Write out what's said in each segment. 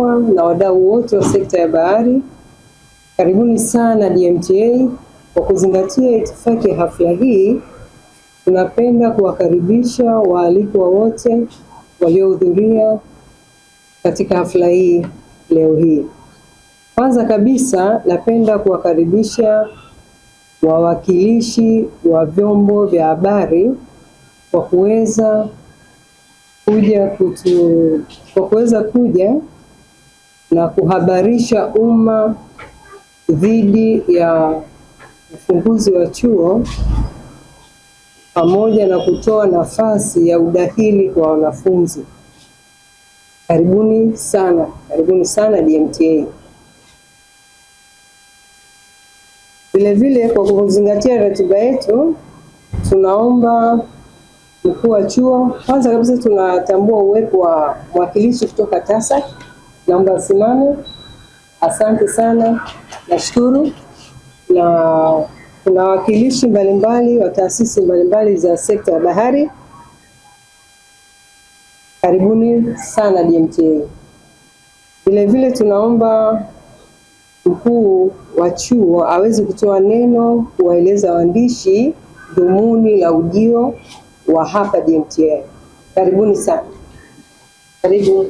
Waalikwa na wadau wote wa sekta ya bahari, karibuni sana DMTA. Kwa kuzingatia itifaki ya hafla hii, tunapenda kuwakaribisha waalikwa wote waliohudhuria katika hafla hii leo hii. Kwanza kabisa, napenda kuwakaribisha wawakilishi wa vyombo vya habari kwa kuweza kuja na kuhabarisha umma dhidi ya ufunguzi wa chuo pamoja na kutoa nafasi ya udahili kwa wanafunzi. Karibuni sana, karibuni sana DMTA. Vilevile, kwa kuzingatia ratiba yetu, tunaomba mkuu wa chuo, kwanza kabisa tunatambua uwepo wa mwakilishi kutoka TASAC, naomba asimame. Asante sana, nashukuru. Na kuna wawakilishi mbalimbali wa taasisi mbalimbali za sekta ya bahari, karibuni sana DMTA. Vilevile tunaomba mkuu wa chuo aweze kutoa neno kuwaeleza waandishi dhumuni la ujio wa hapa DMTA. Karibuni sana. Karibu.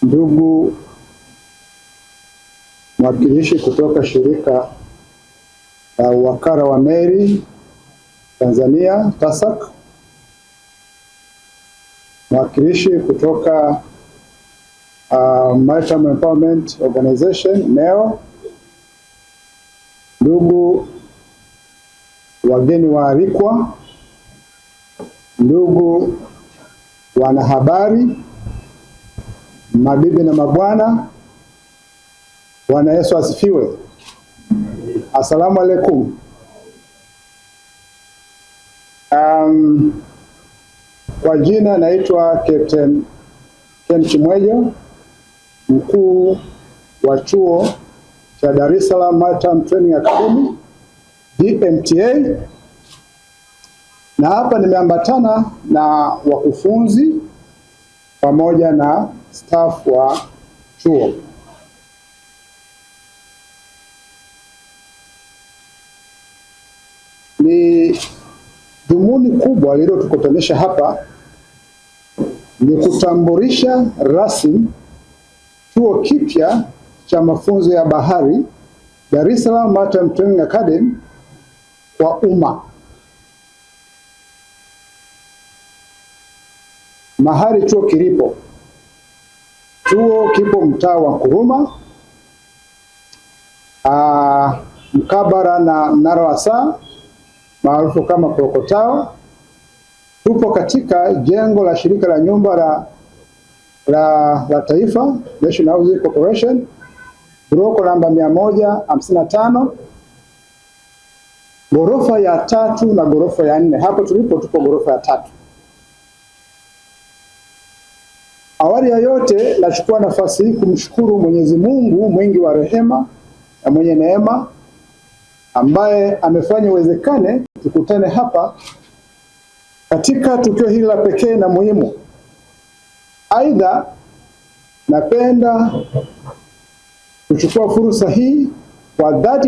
Ndugu mwakilishi kutoka shirika la uwakala wa meli Tanzania TASAC, mwakilishi kutoka Maritime Empowerment Organization MEO, ndugu wageni waalikwa, ndugu wanahabari, mabibi na mabwana, Bwana Yesu asifiwe. Asalamu alaikum. Kwa jina naitwa Captain Ken Chimwejo, mkuu wa chuo cha Dar es Salaam Maritime Training Academy DMTA, na hapa nimeambatana na wakufunzi pamoja na staff wa chuo. Ni dhumuni kubwa lililotukutanisha hapa ni kutambulisha rasmi chuo kipya cha mafunzo ya bahari Dar es Salaam Maritime Training Academy kwa umma. Mahali chuo kilipo, chuo kipo mtaa wa Nkuruma, mkabara na mnara wa saa maarufu kama Clock Tower. Tupo katika jengo la shirika la nyumba la taifa National Housing Corporation, bloko namba 155, ghorofa ya tatu na ghorofa ya nne. Hapo tulipo tupo ghorofa ya tatu. Awali ya yote, nachukua nafasi hii kumshukuru Mwenyezi Mungu mwingi wa rehema na mwenye neema ambaye amefanya uwezekane tukutane hapa katika tukio hili la pekee na muhimu. Aidha, napenda kuchukua fursa hii kwa dhati